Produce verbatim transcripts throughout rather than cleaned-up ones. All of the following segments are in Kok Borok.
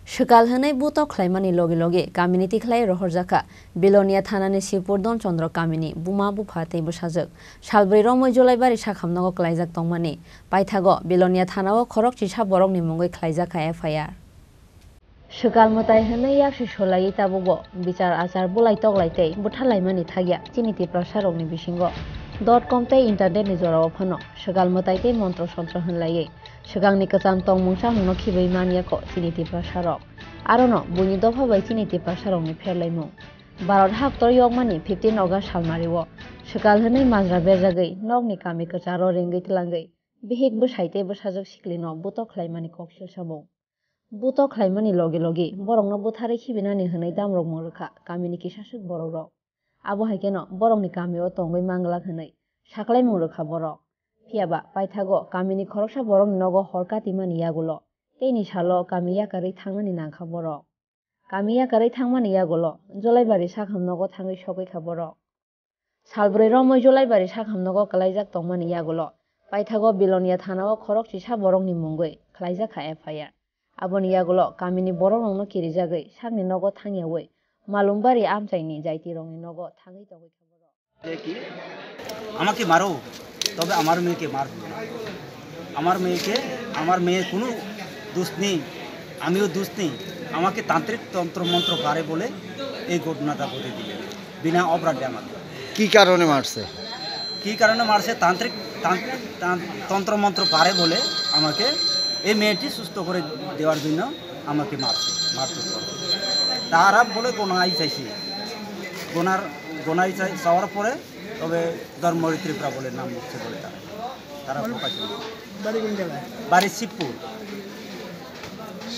Swkal hwnwi buto khlaimani logi logi kamini tikhlai rohorjakha Bilonia thanani Sipur Don Chandra kamini buma bupha tei bwsajwk. Salbrwi romwi Jolaibari sakhamnogo klaijak tongmani paithago Bilonia thanao khorok chisa borokni mungwi khlaijakha F I R. Swkal mwtai hwnwi yaksi solaiwi tabukbo bichar achar bulai toklai tei bwtharlaimani thakya chini Tiprasarokni bisingo. Dot com tei internet ni jorao phano swkal mwtai tei montro sontro hwnlaiwi swkangni kwcham tongmung chamungno khibwi manyakho chini Tiprasarok. Arono buini dopha bai chini Tiprasarokni pherlaimung. Bharat haktor yokmani fifteen August salmario swkal hwnwi majra berjagwi nokni kami kwcharo ringwi twlangwi bihik bwsai tei bwsajwk siklino buto khlaimani koksil samung. Buto khlaimani logi logi borokno butharwi khibinani hwnwi damrokmung rwkha kamini kisaswk borokrok. Abo hai kheno borokni kamio tongwi manglak hwnwi saklaimung rwkha borok. Phiyaba paithago kamini khoroksa borokni nogo hor katimani yagulo teini salo kami yakarwi thangnani nangkha borok. Kami yakarwi thangmani yagulo Jolaibari sakhamnogo thangwi sogwi kha borok. Salbrwi romwi Jolaibari sakhamnogo kwlaijak tongmani yagulo paithago Bilonia thanao khorok chisa borokni mungwi khlaijakha F I R. Aboni yagulo kamini borokrokno kirijagwi sakni nogo thangyawi Malumbari amchaini jaitirokni nogo thangwi tongwi kha borok. কি? আমাকে মারো, তবে আমার মেয়েকে মারবে না। আমার মেয়েকে, আমার মেয়ের কোনো দোষ নেই, আমিও দোষ নেই। আমাকে তান্ত্রিক তন্ত্রমন্ত্র পারে বলে এই ঘটনাটা ঘটে দিল, বিনা অপরাধে আমাকে। কি কারণে মারছে? কি কারণে মারছে? তান্ত্রিক, তান্ত্রিক, তান-, তন্ত্রমন্ত্র পারে বলে আমাকে এই মেয়েটি সুস্থ করে দেওয়ার জন্য আমাকে মারছে, মারধর করছে। তারা বলে গোনাই চাইছি, গোনার, গোনাই চাই, চাওয়ার পরে তবে ধর্মহরি ত্রিপুরা বলে নাম উঠছে বলে তারা, তারা প্রকাশ। বাড়ি কোন জায়গায়? বাড়ি শিবপুর।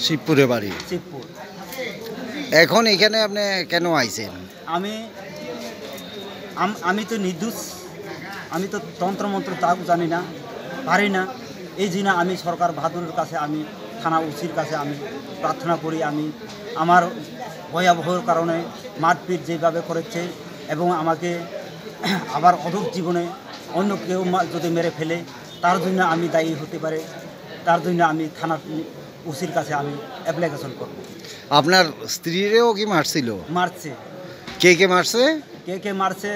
শিবপুরে বাড়ি। শিবপুর। এখন এখানে আপনি কেন আইছেন? আমি, আম-, আমি তো নির্দোষ, আমি তো তন্ত্রমন্ত্র তাও জানি না, পারি না। এই জন্য আমি সরকার বাহাদুরের কাছে, আমি থানা ওসির কাছে আমি প্রার্থনা করি। আমি, আমার ভয়াবহর কারণে মারপিট যেভাবে করেছে এবং আমাকে আবার অধম জীবনে অন্য কেউ মা-, যদি মেরে ফেলে, তার জন্য আমি দায়ী হতে পারে, তার জন্য আমি থানার ওসির কাছে আমি অ্যাপ্লিকেশন করব। আপনার স্ত্রীরেও কি মারছিল? মারছে। কে কে মারছে? কে কে মারছে,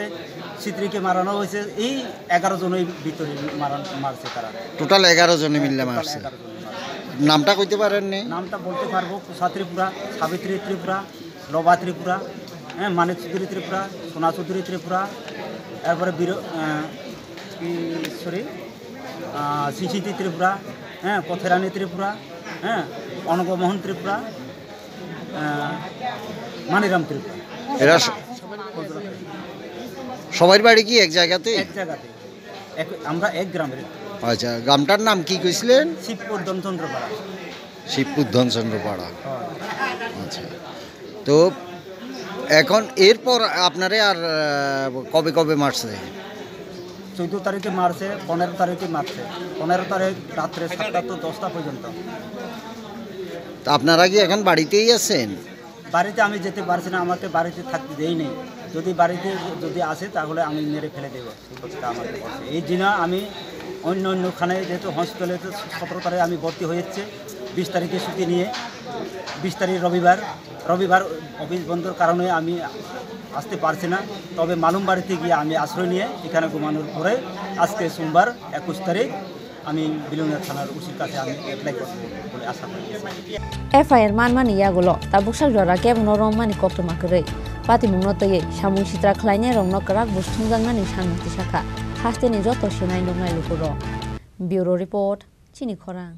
স্ত্রীকে মারানো হয়েছে, এই এগারো জনের ভিতরে মারা-, মারছে তারা। টোটাল এগারো জনে মিললে টোটাল মারছে। এগারো জনে মারছে। নামটা কইতে পারেননি? নামটা বলতে পারবো, কুষা ত্রিপুরা, সাবিত্রী ত্রিপুরা, লবা ত্রিপুরা, হ্যাঁ, মানিক চৌধুরী ত্রিপুরা, সোনা চৌধুরী ত্রিপুরা, এরপরে বীর-, আহ, কি, সরি, আহ, সিসিটি ত্রিপুরা, হ্যাঁ, পথেরানী ত্রিপুরা, হ্যাঁ, অনঙ্গমোহন ত্রিপুরা, আহ, মানিরাম ত্রিপুরা। এরা স-, সবার বাড়ি কি এক জায়গাতেই? এক জায়গাতে, এক, আমরা এক গ্রামের। আচ্ছা, গ্রামটার নাম কি কইছিলেন? শিবপুর ধনচন্দ্রপাড়া। শিবপুর ধনচন্দ্রপাড়া। হ্যাঁ। আচ্ছা, তো এখন এরপর আপনারে আর, আহ, কবে কবে মারছে? চোদ্দ তারিখে মারছে, পনেরো তারিখে মারছে, পনেরো তারিখ রাত্রে সাতটা তো দশটা পর্যন্ত। তা আপনারা কি এখন বাড়িতেই আছেন? বাড়িতে আমি যেতে পারছি না, আমাকে বাড়িতে থাকতে দেয়নি। যদি বাড়িতে যদি আসে, তাহলে আমি মেরে ফেলে দেবো। এই কথা আমাকে বলছে। এই জন্য আমি অন্য অন্যখানে, যেহেতু হসপিটালে তো সতেরো তারিখে আমি ভর্তি হয়েছে, বিশ তারিখে ছুটি নিয়ে, বিশ তারিখ রবিবার, রবিবার অফিস বন্ধর কারণে আমি আসতে পারছি না। তবে মালুম বাড়িতে গিয়ে আমি আশ্রয় নিয়ে এখানে ঘুমানোর পরে আজকে সোমবার একুশ তারিখ আমি বিলোনিয়া থানার ওসির কাছে আমি অ্যাপ্লাই করবো বলে আশা করি। F I R manmani yagulo tabuksa jora kebono romani koktwma kwrwi. Patimungno twiwi samung sitra khlainairokno kwrak buj thumjaknani sanmung tisakha hasteni joto sinai nuknai lukurok. Bureau Report, Chini Khorang.